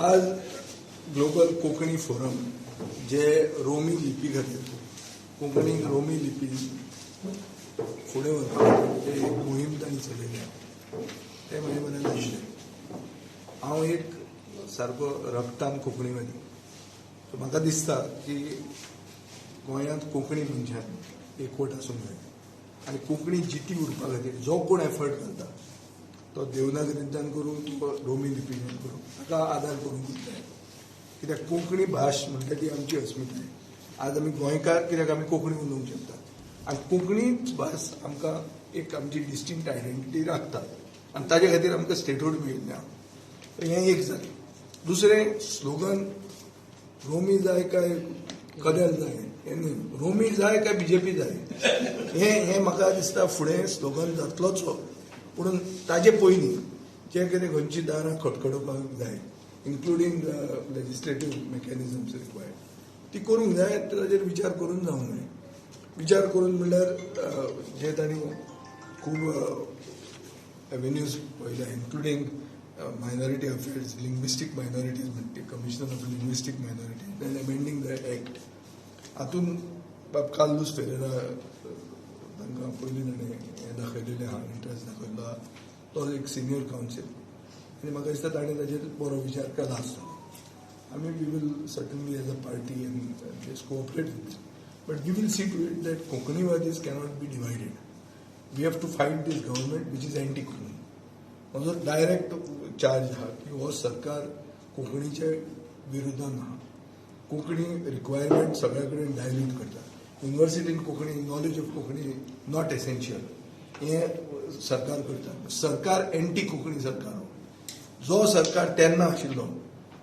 आज global Konkani forum जे रोमी लिपी खातीर, कोंकणी रोमी लिपी फुडें व्हरपा जे एक मोहीम तांणी चलयल्या तें म्हजें मनान आशिल्लें. हांव एक सारको रक्तान कोंकणीवादी. सो म्हाका दिसता की गोंयांत कोंकणी मनशान एकवट आसूंक जाय आनी कोंकणी जिती उरपा खातीर जो कोण एफर्ट घालता तो देवनागरींतल्यान करूं, तो रोमी लिपींतल्यान करूं, ताका आदार करूंकूच जाय. कित्याक कोंकणी भास म्हणटा ती आमची अस्मिताय. आज आमी गोंयकार कित्याक आमी कोंकणी उलोवंक शकता आनी कोंकणीच भास आमकां एक आमची डिस्टिंक्ट आयडेंटिटी राखता आनी ताजे खातीर आमकां स्टेटहूड मेळिल्लें आहा. हें एक जालें. दुसरें स्लोगन रोमी जाय काय कदेल जाय हें न्ही, रोमी जाय काय बीजेपी जाय हें हें म्हाका दिसता फुडें स्लोगन जातलोच हो. पूण ताजे पयलीं जें कितें खंयची दारां खटखटोवपाक जाय, इन्क्लुडींग लेजिस्लेटीव मेकॅनिजम्स रिक्वायर्ड, ती करूंक जाय. ताजेर विचार करून जावंक जाय. विचार करून म्हणल्यार जे तांणी खूब एवेन्यूज पळयल्या, including minority affairs, linguistic minorities म्हणटा, commissioner of linguistic minorities and amending the act. हातून बाब कार्लूस फेरेरा तांकां पयलीं ताणें हें दाखयलेलें आहा, इंट्रस्ट दाखयल्लो आहा. तो एक सिनियर कावन्सील आनी म्हाका दिसता ताणें ताजेर बरो विचार केला आसतलो. आमी we will certainly as a party and just cooperate with, but we will see to it that कोंकणीवादीज cannot be divided. We have to fight these government which is anti Konkani. म्हजो डायरेक्ट चार्ज आहा की हो सरकार कोंकणीचे विरुद्धान आहा. Konkani requirement सगळ्या कडेन dilute करता. युनिवर्सिटीन Konkani, knowledge of Konkani not essential हें सरकार करता. सरकार एंटी कोंकणी सरकार हो. जो सरकार तेन्ना आशिल्लो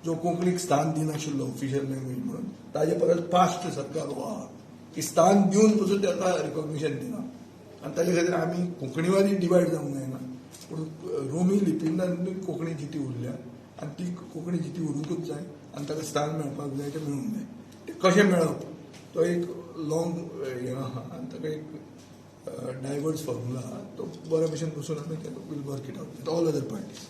जो कोंकणीक स्थान दिनाशिल्लो ऑफिशियल लँग्वेज म्हणून, ताजे परस पास्ट सरकार हो आहा की स्थान दिवन पसून ताका रिकॉग्निशन दिना. आनी ताजे खातीर आमी कोंकणीवादी डिवायड जावंक जायना, पूण रोमी लिपींतल्यान कोंकणी जिती उरल्या आनी ती कोंकणी जिती उरूंकूच जाय आनी ताका स्थान मेळपाक जाय, तें मेळूंक जाय. तें कशें मेळप तो एक लॉंग हें आहा आनी ताका एक डायवर्स फॉर्मुला आहा. तो बऱ्या भशेन बसून आमी will work it out with all other parties.